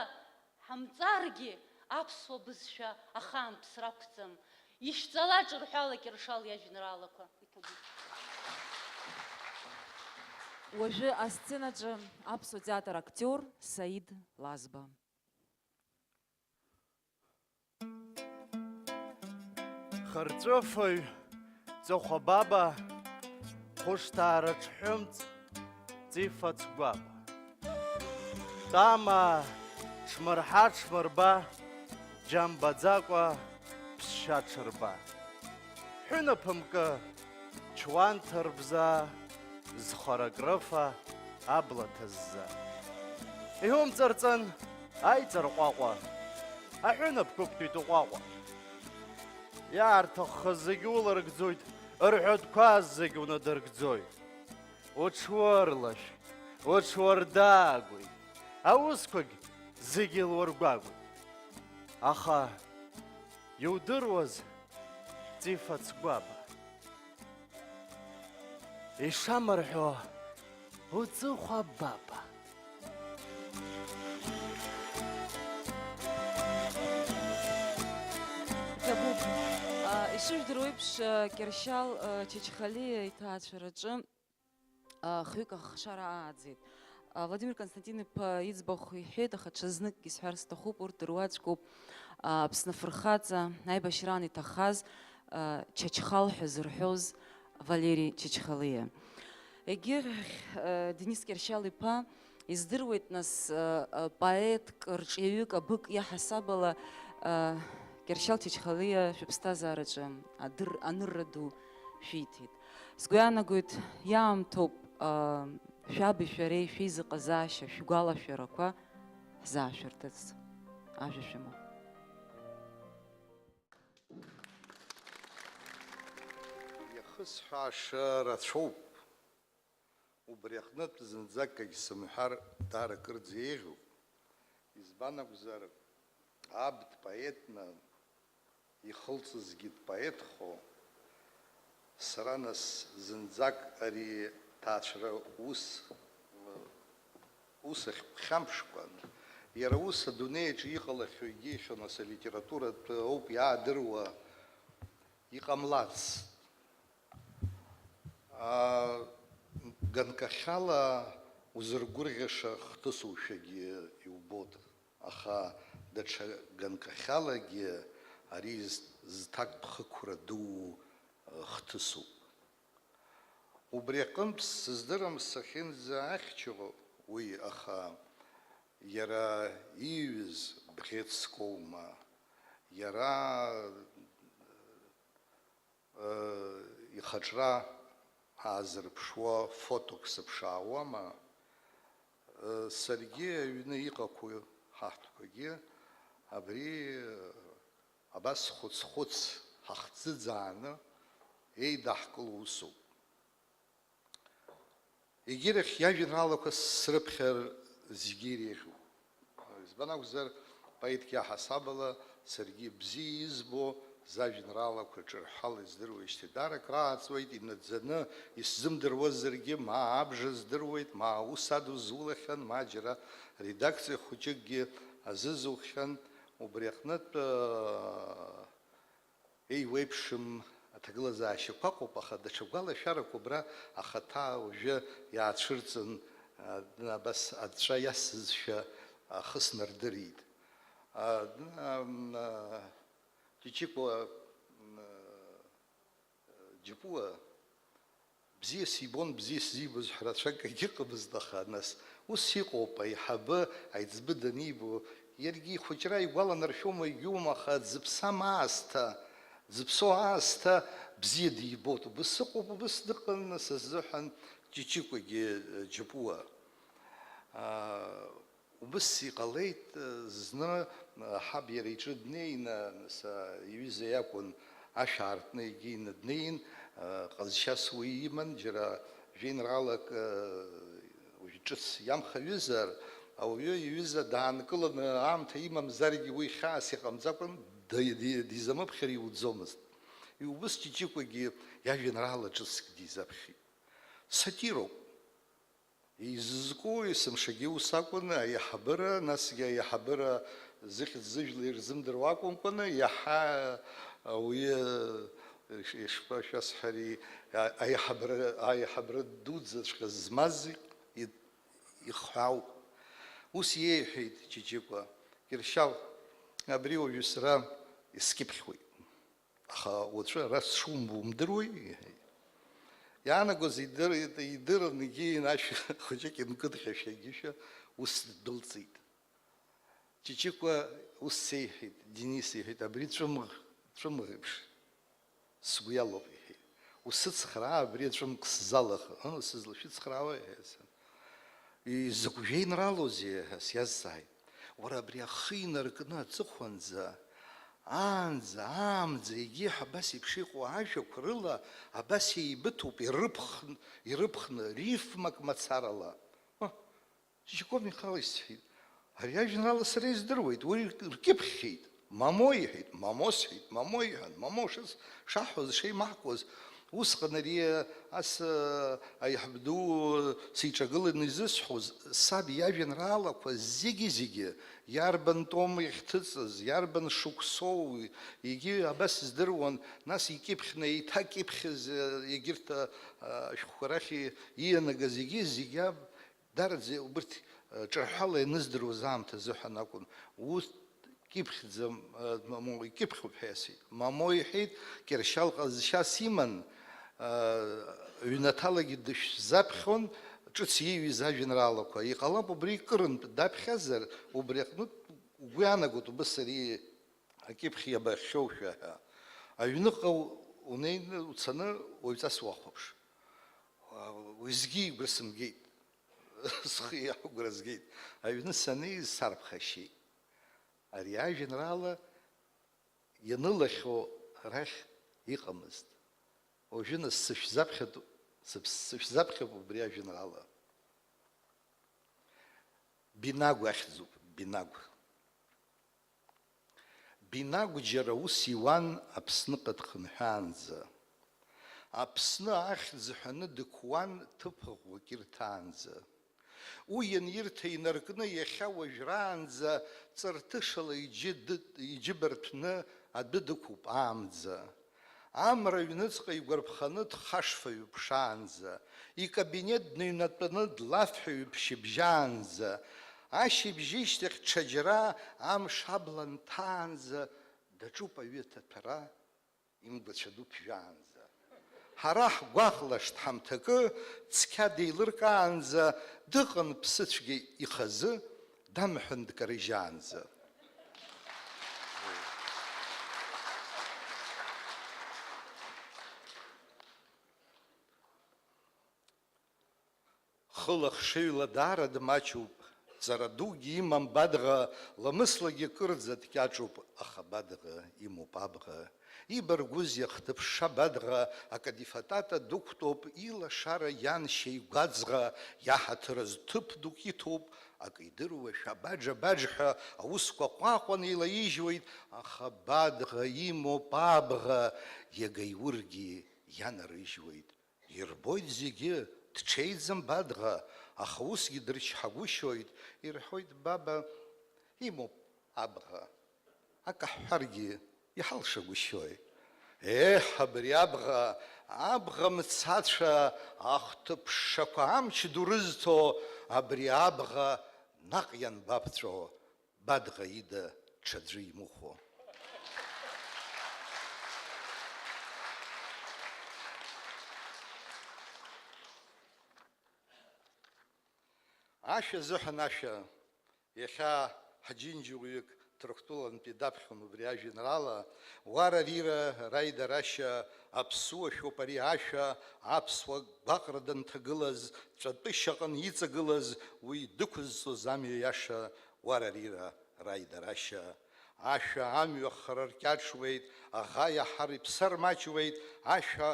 ҳамҵаргьы, аԥсуа бызшәа ахаан ԥсра ақәӡам. Ишәҵала ҿырҳәала Кьыршал иажәеинраалақәа. Иҭабуп. Уажәы асценаҿы аԥсуа театр актиор Саид Лазба. Хырҵәыфаҩ Ҵыхәа Баба, хәышҭаара ҽҳәымҵ Ҵифа Цгәаба. Тама ҽмырҳа-ҽмырба, џьамбаӡакәа ԥсшьа ҽырба. Ҳәынап мкы, чуанҭа рбза, зхарак рыфа абла ҭызза. Иҳәымҵарҵан аиҵарҟәаҟәа, аҳәынаԥ қәыԥтәит уҟәаҟәа. Иаарҭаххаз зегьы уларгӡоит, рҳәатәқәа зегь унадыргӡоит. Уҽурлашә, уҽуардагәеит, аусқәагь зегьы луаргәагәеит. Аха иудыруаз, Ҵифа Цгәаба, ишамырҳәо уҵыхәа баба. Ҭабуп. А, ишыжәдыруа еиԥш, а, Кьыршьал, а, Чачхалиа иҭаацәараҿы, а, хҩык ахшара ааӡеит. А, Владимир Константин-иԥа иӡбахә иҳәеит, аха ҽазныкгьы исҳәар сҭахуп, урҭ дыруаӡәкуп. А, Аԥсны афырхаҵа, аибашьраан иҭахаз, а, Чачхал ҳәа зырҳәоз Валери Чачхалиа. Егьырахь, а, Денис Кьыршьал-иԥа издыруеит, нас, а, а, поетк, рҿиаҩык, абык иаҳасабала, а, Кьыршьал Чачхалиа шәыԥсҭазаараҿы адыр-, анырра ду шәиҭеит. Сгәы иаанагоит, иаамҭоуп, а, шәаби шәареи шәеизыҟазаашьа, шәгәалашәарақәа ҳзаашәыртырц. Ажәа шәымоуп. Исҳәаша рацәоуп. Убри аҟнытә зынӡак акгьы сымҳәар, даара кырӡа еиӷьуп. Избан акәзар, аб дпоетны ихылҵызгьы дпоетхо, сара нас зынӡак ари ҭаацәара ус, ус ахьԥхьамԥшкәан, иара ус адунеи аҿы иҟалахьоу егьихьоу нас алитературатә ауп иаадыруа, иҟамлац. Аа, ганкахьала узыргәырӷьаша хҭысушәагьы иубоит, аха даҽа ганкахьалагьы ари з-, зҭакԥхықәра дуу, э, хҭысуп. Убри аҟынтә сыздырам сахьынӡа ахьчароу уи, аха иара ииҩыз бӷьыцк оума, иара ихаҿра аазырԥшуа фоток сыԥшаауама? Саргьы аҩны иҟақәоу ҳаҳҭқәагьы абри абас хәыц-хәыц ҳахӡыӡааны еидаҳкыло усуп. Егьирахь иажәеинраалақәа срыԥхьар зегьы иреиӷьуп. Избан акәзар, поетк иаҳасабала саргьы бзиа избо, зажәеинраалақәа ҿырҳәала издыруеижьҭеи даара акрааҵуеит, инаӡаны исзымдыруазаргьы, ма абжа здыруеит, ма аус адузулахьан, ма џьара редакциа хәыҷыкгьы азызуххьан, убри аҟнытә, Еиуеиԥшым аҭагылазаашьақәа ыҟоуп, аха даҽа гәалашәарақәа убра ахаҭа уажәы иаацәырҵын, а, абас аҵәҵәа иасызшәа ахы снардырит. А, м, а, Ҷиҷикәа, м, а, Џьапуа, Бзиа сибон, бзиа сзибоз ҳәа рацәак егьыҟамызт, аха, нас, ус иҟоуп, аиҳабы аиҵбы данибо, иаргьы ихәыҷра игәаланаршәома, егьиума, аха дзыԥсам аасҭа, дзыԥсоу аасҭа бзиа дибоит. Убыс ыҟоуп, убыс дыҟан, нас, азыҳәан Ҷиҷикәагьы, э, Џьапуа. Аа, Убыс иҟалеит, зны ҳаб иара иҿы днеины, нас, иҩыза иакәын ашә аартны егьины днеин, ҟазшьас уи иман, џьара жәеинраалак, уажә ҿыц иамхаҩызар, ауаҩы иҩыза даанкыланы аамҭа имамзаргьы уи хьаас иҟамҵакәан, ди-, ди-, дизамыԥхьар иуӡомызт. Убыс Ҷиҷикәагьы иажәеинраала ҿыцк дизаԥхьеит. Сатироуп. Изызку есымшагьы ус акәын, аиҳабыра, насгьы аиҳабыра зыхьӡ-зыжәла ирзымдыруа акәымкәаны, иаҳа ауаҩы, иш-, ишԥа-, шәасҳәари, а-, аиҳабыра, аиҳабыра дуӡӡаҵәҟьа змаз и-, ихҳәаауп. Ус иеиҳәеит Ҷиҷикәа, Кьыршьал, абри уажәы сара искьыԥхьуеит. Аха уаҵәы ара сшумбо умдыруеи? Иаанагоз идыр-, идырын, егьи ашә хәыҷык инкыдҟьашәа егьишәа ус ддәылҵит. Ҷиҷикәа ус сеиҳәеит, Денис иҳәеит, абри ҵәымӷ, ҵәымӷ еиԥш сгәы иалоуп, иҳәеит. Усыцхраа, абри аҵәымӷ сзалаха. Ыы, сызлашәыцхраауа, иҳәеит. Изакә жәеинраалоузеи ҳәа сиазҵааит. Уара абри ахы инаркны аҵыхәанӡа, аанӡа, аамӡа, егьи абас еиԥш иҟоу ажәақәа рыла абас еибыҭоуп, ирыԥхн-, ирыԥхны, рифмак мацарала. Ҳы, Ҷиҷикәа Михал исҳәеит, ари ажәеинраала сара издыруеит, уи ркьыԥхьхьеит. Мамо иҳәеит, мамо сҳәеит, мамо иҳәан, мамо шыс-, шаҳҳәоз, шеимаҳкуаз, усҟан ари ас, аиҳаб ду сиҿагыланы изысҳәоз, саб иажәеинраалақәа зегьы-зегьы, иарбан том иахьҭыҵыз, иарбан шықәсоу, егьи абас здыруан, нас икьыԥхьны еиҭакьыԥхьыз, егьырҭ ашәҟәқәа рахь иианагаз егьи зегьы аб-, Дараӡа убырҭ, э, ҿырҳәала ианыздыруаз аамҭа азыҳәан акәын. Урҭ кьыԥхьӡам, э, мамо, икьыԥхьуп ҳәа иасҳәеит. Мамо иҳәеит, Кьыршьал ҟазшьас иман, э, ҩнаҭалагьы дышәзаԥхьон, ҿыц ииҩыз ажәеинраалақәа. Иҟалап, убри кырынтә даԥхьазар, убри аҟнытә угәы иаанагоит, убыс ари акьыԥхь иабахьоушәа ҳәа. Аҩныҟа у-, унеины уцаны уаҩҵас уахәаԥш. Уеизгьы игәра сымгеит. Схы иахәгара згеит. Аҩны саннеиз сарԥхашьеит. Ари ажәеинраала ианылахьоу арахь иҟамызт. Уажәы нас сышәзаԥхьатәуп, сыԥс-, сышәзаԥхьап убри ажәеинраала. Бинагә ахьӡуп, Бинагә. Бинагә џьара ус иуан Аԥсныҟа дхынҳәаанӡа. Аԥсны ахьӡ ҳәаны дықәуан ҭыԥ ӷәӷәак ирҭаанӡа. Уи ианирҭа инаркны иахьа уажәраанӡа ҵарҭышала иџьы ды-, иџьыбарҭәны адәы дықәуп аамӡа. Амра аҩныҵҟа игәарԥханы дхашфаҩуп шаанӡа, икабинет дныҩнатәаны длафҳәаҩуп шьыбжьаанӡа, ашьыбжьышьҭахь ҽаџьара амш абла нҭаанӡа даҿуп аҩы аҭаҭәара, имгәацәа ду ԥжәаанӡа. Ҳара ҳгәаҟлашт ҳамҭакы цқьа деилыркаанӡа, дыҟан ԥсыцәгьа ихазы, дамҳәан дкарыжьаанӡа. Хыла-хшыҩла даара дмаҷуп, ҵара дугьы имам Бадӷа, ламыслагьы кырӡа дкьаҿуп, аха Бадӷа имоуп абӷа. Ибаргәызеи ахҭыԥшша Бадӷа, акадифатата дықәтәоуп, илашара ианшьа игәаӡӷа, иаҳаҭыр азы ҭыԥ дук иҭоуп, акы идыруашәа абаџ-абаџҳәа аусқәа ҟәаҟәан илаижьуеит, аха Бадӷа имоуп абӷа, иага иургьы ианарыжьуеит. Ирбоит зегьы, дҽеиӡам Бадӷа, аха усгьы дырчҳагәышьоит, ирҳәоит, Баба, имоуп абӷа, акы ҳҳәаргьы иҳалшагәышьои? Еҳ, абри абӷа, абӷа мцацәа, ахҭыԥшшақәа амч ду рызҭо, абри абӷа наҟ ианбаԥҵәо, Бадӷа ида ҽаӡәы имыхәо. Ашәа азыҳәан ашәа. Иахьа ҳџьынџьуаҩык Ҭырқәтәылантәи даԥхьон убри ажәеинраала, Уарарира, Раида Рашьа, аԥсуа шәоуп ари ашәа, аԥсуа гәаҟра данҭагылаз, ҵәатәышьаҟны иҵагылаз, уи дықәызҵоз амҩа иаша, Уарарира, Раида Рашьа. Ашәа амҩа хара ркьаҿуеит, аӷа иаҳар иԥсар маҷуеит, ашәа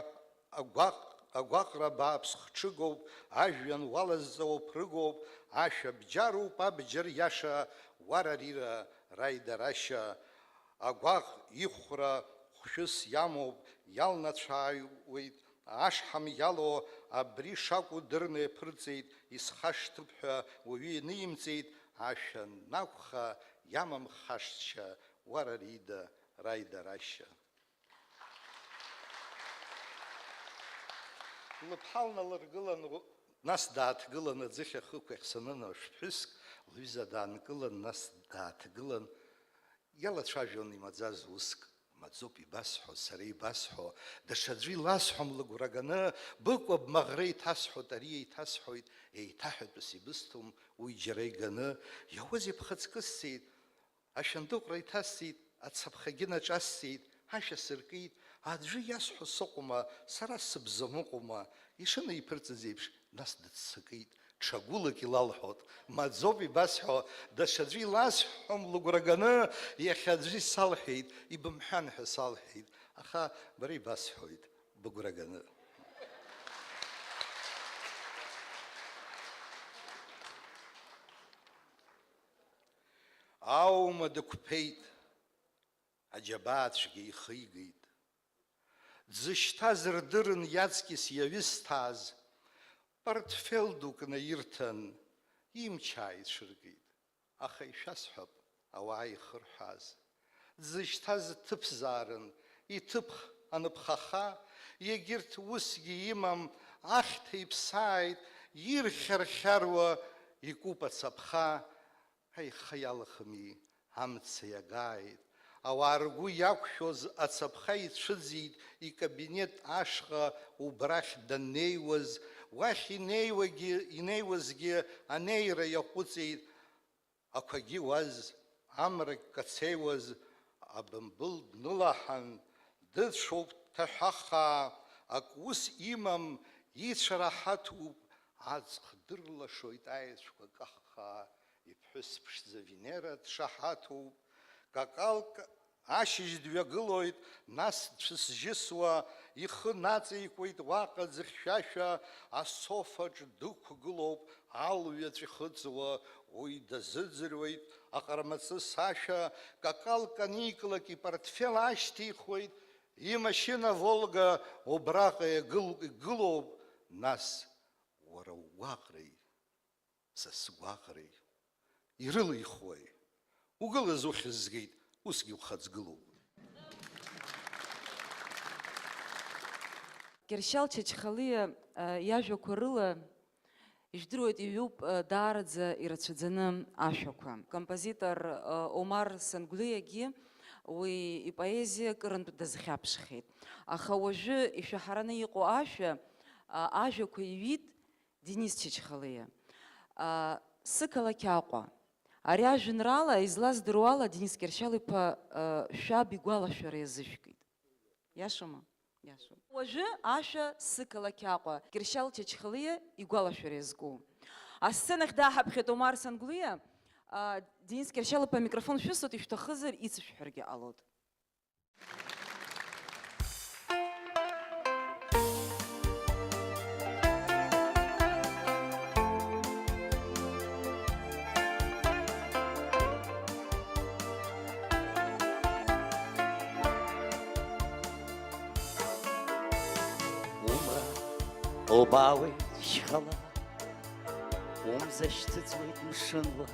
агәаҟ-, агәаҟра бааԥс хҽыгоуп, ажәҩан уалазҵауа ԥрыгоуп, ашәа бџьаруп, абџьар иаша, Уарарира, Раида Рашьа. Агәаҟ ихәра хәшәыс иамоуп, иалнацәааиуеит, ашҳам иалоу абри шакәу дырны иаԥырҵеит, исхашҭып ҳәа уаҩы ианимҵеит, ашәа анакәха, иамам хашҭшьа, Уарарира, Раида Рашьа. Лыԥҳа лналыргылан, нас дааҭгылан, аӡыхь ахықә иахь санынаҩс, ԥҳәыск лҩыза даанкылан, нас дааҭгылан, иалацәажәон имаӡаз уск. Маӡоуп ибасҳәо, сара ибасҳәо, даҽаӡәы иласҳәом лыгәра ганы, быкәа бмаӷра иҭасҳәоит, ари еиҭасҳәоит, еиҭаҳәатәыс ибысҭом уи џьара иганы, иауазеи бхаҵкы сцеит, Ашәындыҟәра иҭасҵеит, ацаԥхагьы наҿасҵеит, ашәа сыркит, аӡәы иасҳәо сыҟоума, сара сыбзамыҟәума, ишынеиԥырҵыз еиԥш, нас дыццакит, ҽа гәылак илалҳәот, маӡоуп ибасҳәо, даҽаӡәы иласҳәом лыгәра ганы, иахьа аӡәы исалҳәеит, ибымҳәан ҳәа салҳәеит, аха бара ибасҳәоит, быгәра ганы. Аума дықәԥеит, аџьабаа цәгьа ихигеит. Дзышьҭаз рдырын иаҵкьыс иаҩысҭааз, портфел дук наирҭан, имч ааицәыргеит. Аха ишәасҳәап, ауаа ихырҳәааз. Дзышьҭаз ҭыԥзаарын, иҭыԥ аныԥхаха, егьырҭ усгьы имам, ахьҭа иԥсааит, ирхьархьаруа икуп ацаԥха, Аиха иалахыми, амца иагааит. Ауаа ргәы иақәшәоз ацаԥха ицәыӡит, икабинет ашҟа убрахь даннеиуаз, уахь инеиуагьы, инеиуазгьы анеира иаҟәыҵит. Ақәагьы уаз, амрагь кацеиуаз, абымбыл днылаҳан, дыцәоуп дҭаҳәахаа, ак ус имам, ицәа раҳаҭуп, аҵх дырлашоит аеҵәқәа каххаа. Иԥҳәыс ԥшӡа Венера дшаҳаҭуп, какалк Ашьыжь дҩагылоит, нас дцәысжьысуа, ихы наҵеикуеит уаҟа ӡыхьшәашәа, асофаҿ дықәгылоуп, алҩаҵә ихыҵуа, уи дазыӡырҩуеит аҟармаҵыс ашәа, какалк аникылак, ипортфел аашьҭихуеит, имашьына Волга убраҟа иагыл-, игылоуп, нас уара угәаҟреи? Са сгәаҟреи ирылихуеи? Угылаз ухьӡ згеит, усгьы ухаҵгылоуп. Кьыршьал Чачхалиа, а, иажәақәа рыла, ижәдыруеит, иҩуп, а, даараӡа ирацәаӡаны ашәақәа. Композитор, а, Омар Сангәлиагьы уи ипоезиа кырынтә дазхьаԥшхьеит. Аха уажәы ишәаҳараны иҟоу ашәа, а, ажәақәа иҩит, Денис Чачхалиа, а, Сықалақь Аҟәа. Ари ажәеинраала излаздыруа ала, Денис Кьыршьал-иԥа, а, шәаб игәалашәара иазышәкит. Иашоума? Иашоуп. Уажәы ашәа Сықалақь Аҟәа, Кьыршьал Чачхалиа игәалашәара иазку. Асценахь дааҳаԥхьеит Омар Сангәлиа. А, Денис Кьыршьал-иԥа, амикрофон шәысҭоит, ишәҭахызар ицышәҳәаргьы ҟалоит. Умра лбаауеит шьхала, умза шьҭыҵуеит мшынла,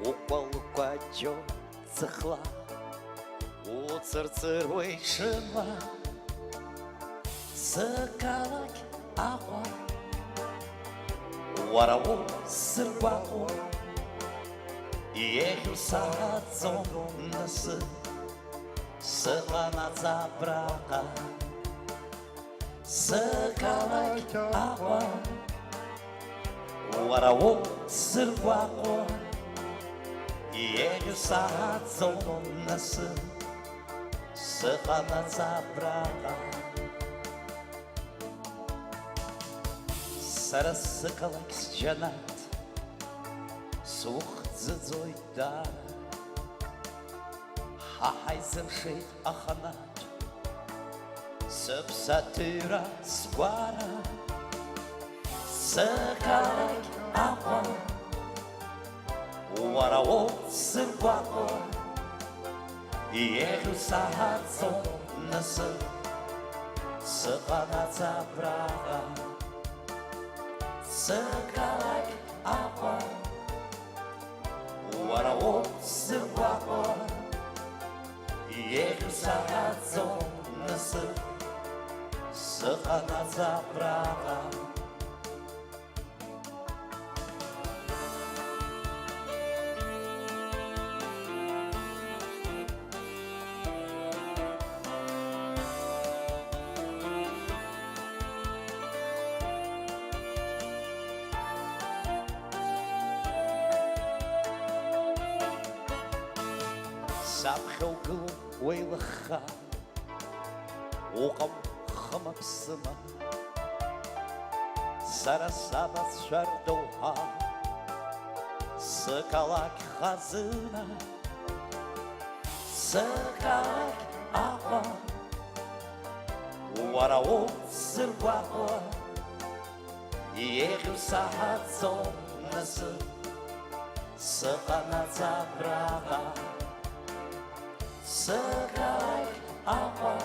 укәалкәаџьо ҵыхла, уцырцыруеит ҽынла, сықалақь Аҟәа, уара усзыргәаҟуа, еиӷьу саҳаӡом насыԥ, сыҟанаҵ абраҟа. Сықалақь Аҟәа, уара усзыргәаҟуа, еиӷьу саҳаӡом насыԥ, сыҟанаҵ абраҟа. Сара сықалақь сџьанаҭ, сухӡыӡоит даара. Ҳа ҳаизымшеит аханатә, сыԥсаҭыҩра сгәара, сықалақь Аҟәа, уара усзыргәаҟуа, еиӷьу саҳаӡом насыԥ, сыҟанаҵ абраҟа, сықалақь Аҟәа. Уара усзыргәаҟуа, еиӷьу саҳаӡом насыԥ, сыҟанаҵ абраҟа. Саԥхьа угылоуп уеилыхха, уҟам хыма-ԥсыма, сара сабацәа рдоуҳа, сықалақь хазына, сықалақь Аҟәа, уара усзыргәаҟуа, еиӷьу саҳаӡом насыԥ, сыҟанаҵ абраҟа, сықалақь Аҟәа,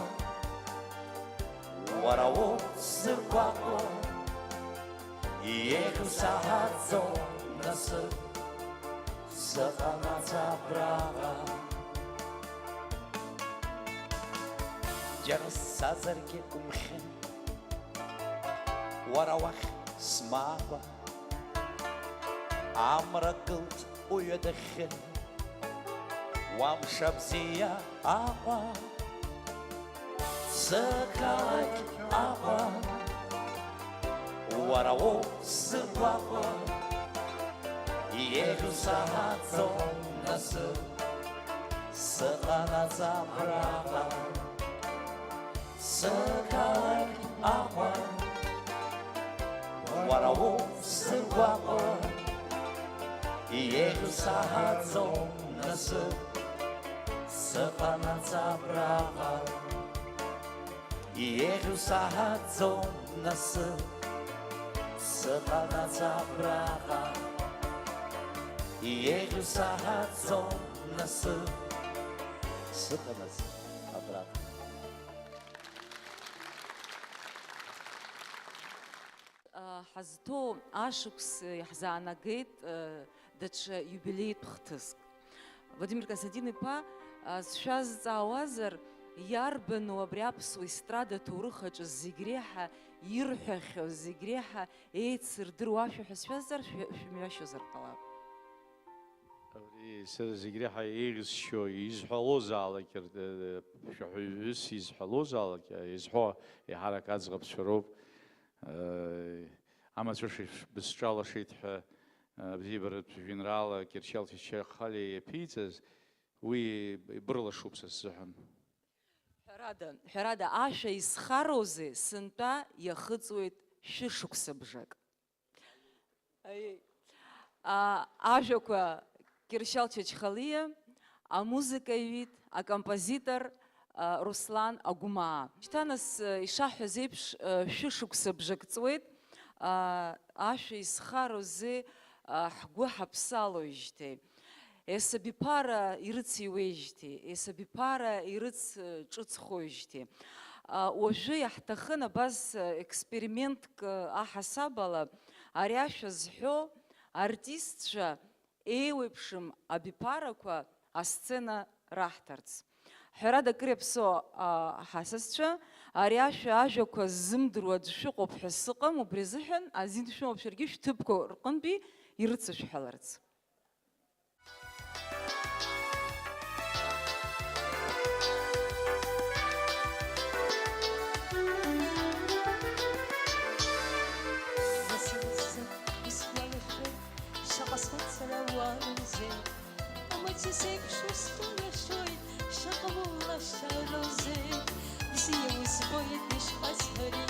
уара усзыргәаҟуа, еиӷьу саҳаӡом насыԥ, сыҟанаҵ абраҟа. Џьара сцазаргьы умхьын, уара уахь смаакәа, амра гылт уҩадахьы, уа мшабзиа Аҟәа, сықалақь Аҟәа, уара усзыргәаҟуа, еиӷьу саҳаӡом насыԥ, сыҟанаҵ абраҟа, сықалақь Аҟәа, уара усзыргәаҟуа, еиӷьу саҳаӡом насыԥ, Сыҟанаҵ абраҟа, еиӷьу саҳаӡом насы. Сыҟанаҵ абраҟа, еиӷьу саҳаӡом насы. Сыҟанаҵ абраҟа. Ҳазҭоу ашықәс иаҳзаанагеит даҽа иубилеитә хҭыск. Владимир Константин-иԥа, сшәазҵаауазар, иарбану абри аԥсуа естрада аҭоурых аҿы зегь реиҳа ирҳәахьоу, зегь реиҳа еицырдыруа ашәа ҳәа сшәазҵаар, шәҳәа-, шәымҩашьозар ҟалап. Абри сара зегь реиҳа еиӷьысшьо, изҳәалозаалак, р-, шәаҳәаҩыс изҳәалозаалак, изҳәо еиҳарак аӡӷабцәа роуп. Амацәыс бысҿалашеит ҳәа, абзиабаратә жәеинраала Кьыршьал Чачхалиа иаԥиҵаз, уи ибырлашуп са сзыҳәан. Ҳәарада, ҳәарада, ашәа изхароузеи, сынтәа иахыҵуеит шәышықәса бжак. Аиеи. А, ажәақәа Кьыршьал Чачхалиа, амузыка иҩит акомпозитор, а, Руслан Агәмаа. Шьҭа нас, а, ишаҳҳәаз еиԥш, а, шәышықәса бжак ҵуеит, а, ашәа изхароузеи, а, ҳгәы ҳаԥсалоижьҭеи. Есабиԥара ирыциуеижьҭеи, есабиԥара ирыц, ҿыцхоижьҭеи. А, уажәы иаҳҭахын абас, а, експериментк, а, аҳасабала ари ашәа зҳәо артистцәа еиуеиԥшым абиԥарақәа асцена раҳҭарц. Ҳәарада, акыр иаԥсоу, а, ҳасасцәа, ари ашәа ажәақәа ззымдыруа аӡә шәыҟоуп ҳәа сыҟам, убри азыҳәан азин шәымоуп шәаргьы шәҭыԥқәа рҟынтәи ирыцышәҳәаларц. Исгәалашәоит, шаҟа схәыцра уалоузеи, амаҵ еиԥш усгәалашәоит, шаҟа улашароузеи, бзиа узбоит, ишԥасҳәари,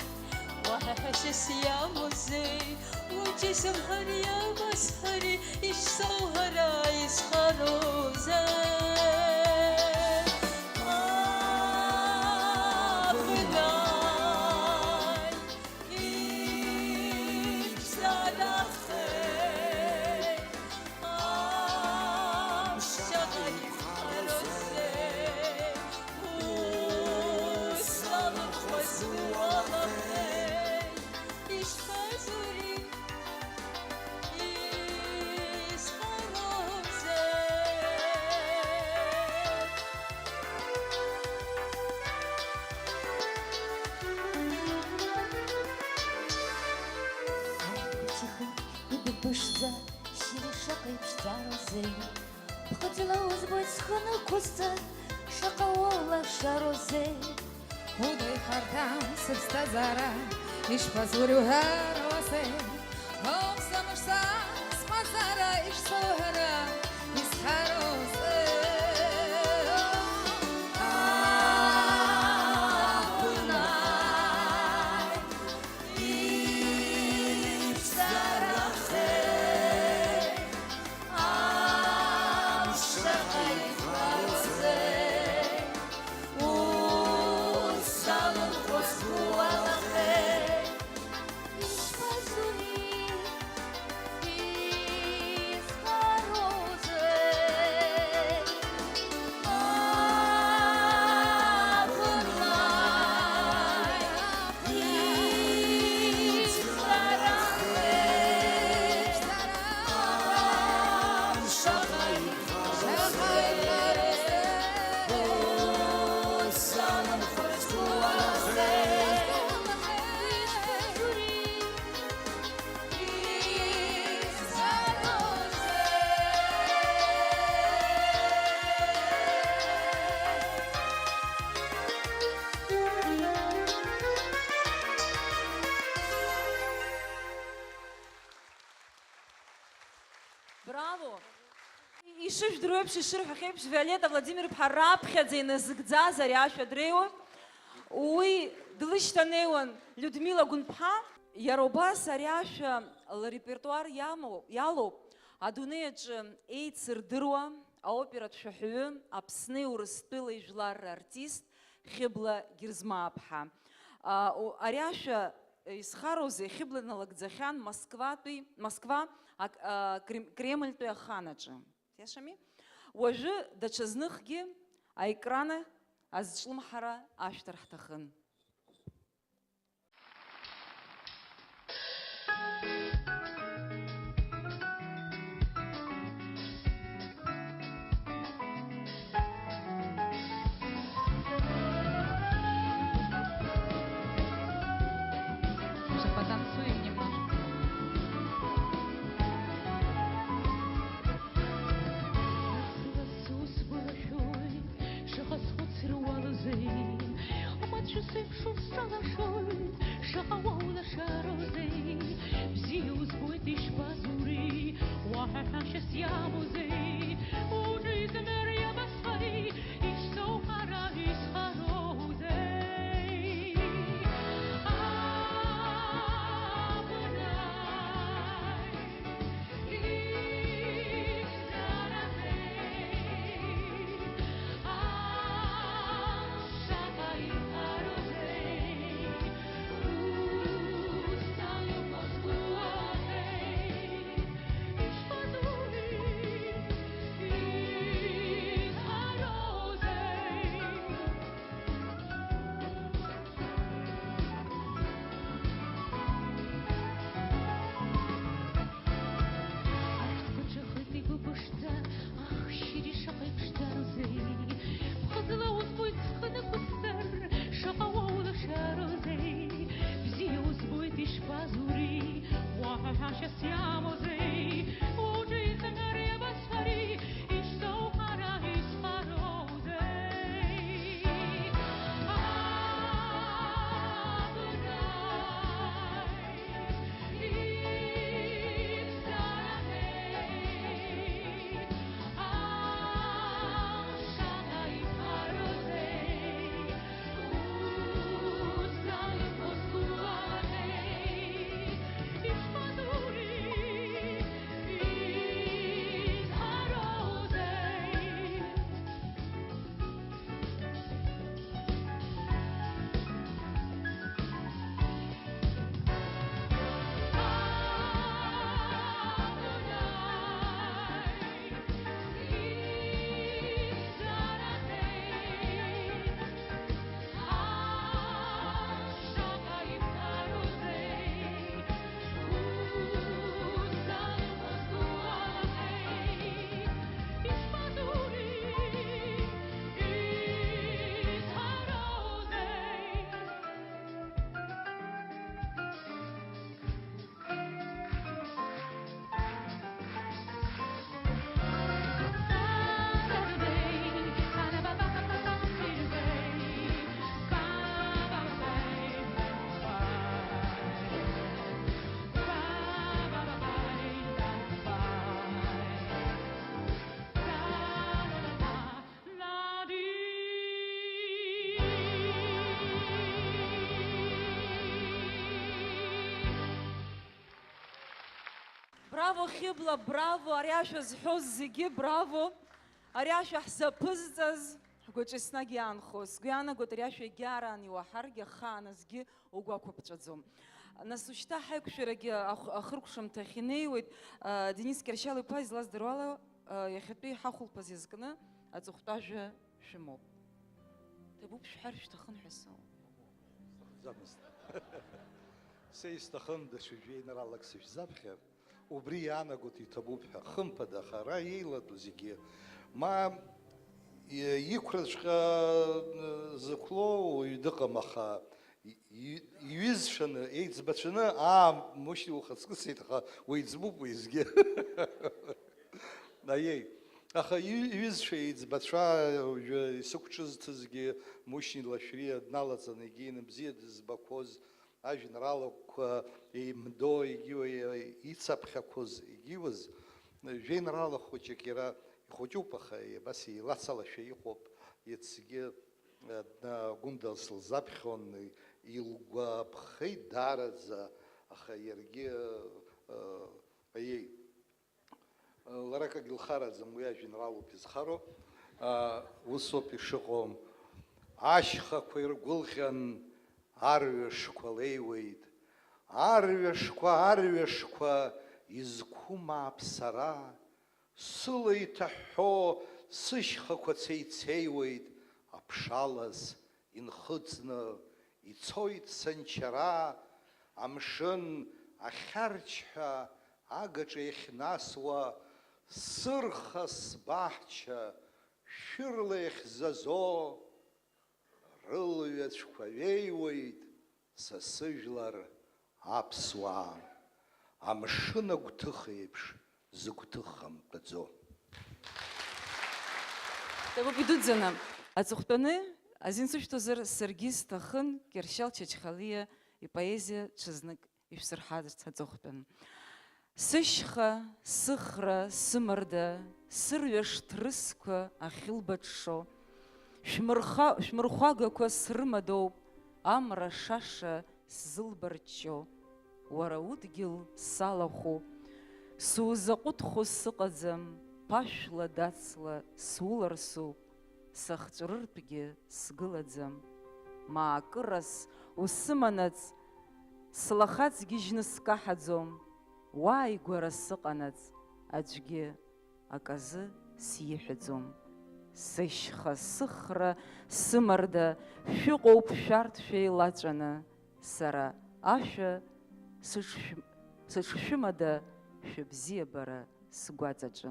уаҳа ҳәашьас иамоузеи, уаҵәы исымҳәар иамазҳәари, ишсоуҳәара исхароузеи. Абна Ишьҭахьҟа идыббышӡа, шьыри шаҟа иԥшӡароузеи! Ԥхыӡла узбоит схы нықәысҵар, шаҟа уоулашароузеи! Удоу ихарҭәаам сыԥсҭазаара, ишԥазурҩуҳәароузеи! Омсамырса смазара ишсоуҳәара, исҳәароузеи! Абна Браво! Ишыжәдыруеиԥш, ишырҳәахьеиԥш, Виолетта Владимир-иԥҳа раԥхьаӡа иназыгӡаз ари ашәа дреиуоуп. Уи длышьҭанеиуан Людмила Гәынԥҳа. Иара убас ари ашәа лрепертуар иамоу, иалоуп адунеи аҿы еицырдыруа, аоператә шәаҳәаҩы, Аԥсни Урыстәылеи жәларра артист Хьыбла Герзмааԥҳа. А, у-, ари ашәа, э, изхароузеи, Хьыбла дналагӡахьан Москватәи, Москва ак-, а, Крем-, Кремльтәи аханаҿы. Иашами? Уажәы даҽазныхгьы аекраны азҿлымҳара ашәҭар ҳҭахын. Уже потанцуем немножко. Лассы-лассы усгәалашәоит, шаҟа схәыцра уалазеи, мацәыс еиԥш усалашоит, шаҟа уа улашароузеи, бзиа узбоит, ишԥазури, уаҳа ҳәашьас иамоузеи, уҿы изымҩыр иабасфари, ишсоуҳара исхароузеи. Абна Ашәҭқәа ҿахеит игәыԥшӡа, ах, шьыри, шаҟа иԥшӡарузеи! Ԥхыӡла узбоит схы нықәысҵар, шаҟа уа улашарузеи! Бзиа узбоит, ишԥазури, уаҳа ҳәашьас иамоузеи! Уҿы изымҩыр иабасфари, ишсоуҳара исхароузеи! Абна Браво, Хьыбла, браво! Ари ашәа зҳәоз зегьы, браво! Ари ашәа ҳзаԥызҵаз, ҳгәаҿы еснагь иаанхоз. Сгәы иаанагоит, ари ашәа егьараан иуаҳаргьы, ахааназгьы угәы ақәыԥҵәаӡом. Нас, ушьҭа ҳаиқәшәарагьы ахә-, ахыркәшамҭахь инеиуеит. А, Денис Кьаршьал-иԥа излаздыруа ала, а, иахьатәи ҳахәылԥаз иазкны аҵыхәтәажәа шәымоуп. Ҭабуп шәҳәар шәҭахын ҳәа сауп. Сҭахӡамызт. Са исҭахын даҽа жәеинраалак сышәзаԥхьар, убри иаанагоит иҭабуп ҳәа. Хымԥада, аха ара еилатәу зегьы, ма и-, иқәраҵәҟьа, ы, зықәлоу уаҩ дыҟам, аха и-, и-, иҩызцәаны, еиҵбацәаны, аа, мушьни ухаҵкы сеит, аха уеиҵбуп уеизгьы. Аиеи. Аха и-, иҩызцәа, еиҵбацәа, уажәы исықәҿызҭызгьы, Мушьни Лашәриа дналаҵаны, егьи бзиа дызбақәоз, ажәеинраалақәа еимдо, егьи ицаԥхьақәоз, егьиуаз, жәеинраала хәыҷык иара ихәыҷуп, аха абас еилацалашәа иҟоуп, иацгьы, э, Гәында сылзаԥхьон, илгәаԥхеит даараӡа, аха иаргьы, э, аиеи. Лара акагьы лхараӡам, уи ажәеинраалоуп изхароу. Усоуп ишыҟоу. Ашьхақәа иргәылҟьан, арҩашқәа леиуеит. Арҩашқәа, арҩашқәа, изқәымаап сара. Сыла иҭаҳәҳәо сышьхақәа цеицеиуеит, аԥшалас инхыҵны ицоит санчара, амшын ахьарчҳәа агаҿа иахьнасуа, сырха сбаҳча шәырла иахьзазо, рылҩаҵәқәа ҩеиуеит са сыжәлар аԥсуаа, амшын агәҭыха еиԥш зыгәҭыха мтәаӡо. Ҭабуп идуӡӡаны. Аҵыхәтәаны азин сышәҭозар, саргьы сҭахын Кьыршьал Чачхалиа ипоезиа ҽазнык ишәсырҳарц аҵыхәтәан. Сышьха, сыхра, сымарда, сырҩаш ҭрысқәа ахьылбаҽҽо, шәмырха-, шәмырхәагақәа срымадоуп, амра шаша сзылбарҷҷо, уара удгьыл салахәуп. Сузаҟәыҭхо сыҟаӡам, ԥашәла дацла суларсуп, сахҵәрыртәгьы сгылаӡам. Маакырас усыманаҵ, слахаҵ гьежьны скаҳаӡом, уааигәара сыҟанаҵ, аӡәгьы аказы сиҳәаӡом. Сышьха, сыхра, сымарда, шәыҟоуп шәарҭ шәеилаҵәаны, сара ашәа сыҽшәм-, сыҽшәымада шәыбзиабара сгәаҵаҿы.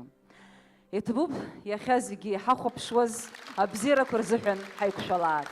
Иҭабуп, иахьа зегьы иҳахәаԥшуаз абзиарақәа рзыҳәан ҳаиқәшәалааит.